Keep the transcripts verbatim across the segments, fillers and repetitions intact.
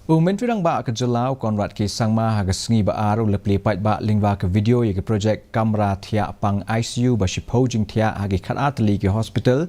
U Myntri Rangbah ka jylla u Conrad K Sangma ha ka sngi ba ar u la plie paidbah lyngba ka video ïa ka projek kamra thiah pang I C U ba shiphew jingthiah ha ki khatar tylli ki hospital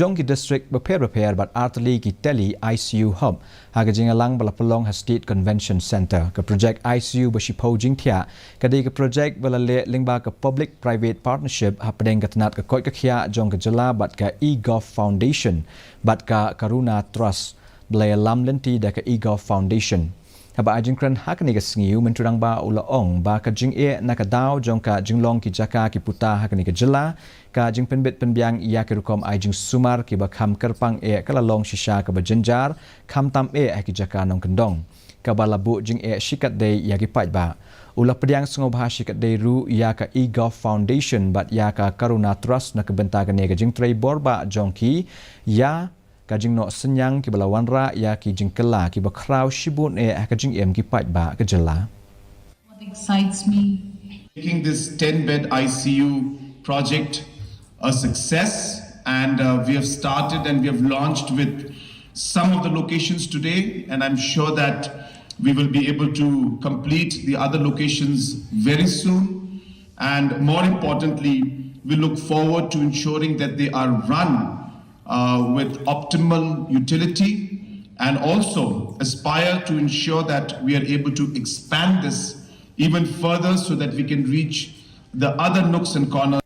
jong ki district bapher bapher bad ar tylli ki tele I C U hub ha ka jingïalang ba la pynlong ha State Convention Centre. Ka projek I C U ba shiphew jingthiah ka dei ka projek ba la leh lyngba ka public private partnership hapdeng ka tnat ka koit ka khiah jong ka jylla bad ka eGov Foundation bad ka Karuna Trust, ba la ïalam lynti da ka eGov Foundation. Haba ai jingkren ha kane ka sngi, u Myntri Rangbah u la ong ba ka jingeh na ka daw jong ka jinglong ki jaka ki puta ha kane ka jylla, ka jingpynbit pynbiang ïa ki rukom ai jingsumar kiba kham kyrpang eh ka la long shisha kaba jynjar, khamtam eh ha ki jaka nongkyndong, kaba la buh jingeh shikatdei ïa ki paidbah. U la pdiang sngewbha shikatdei ruh ïa ka eGov Foundation bad ïa ka Karuna Trust na ka bynta kane ka jingtrei bor bah jong ki ïa ka jingnoh synñiang kiba la wanrah ïa ki jingkylla kiba khraw shibun eh ha ka jingim ki paidbah ka jylla. What excites me? Making this ten bed I C U project a success, and uh, we have started and we have launched with some of the locations today, and I'm sure that we will be able to complete the other locations very soon. And more importantly, we look forward to ensuring that they are run uh, with optimal utility, and also aspire to ensure that we are able to expand this even further so that we can reach the other nooks and corners.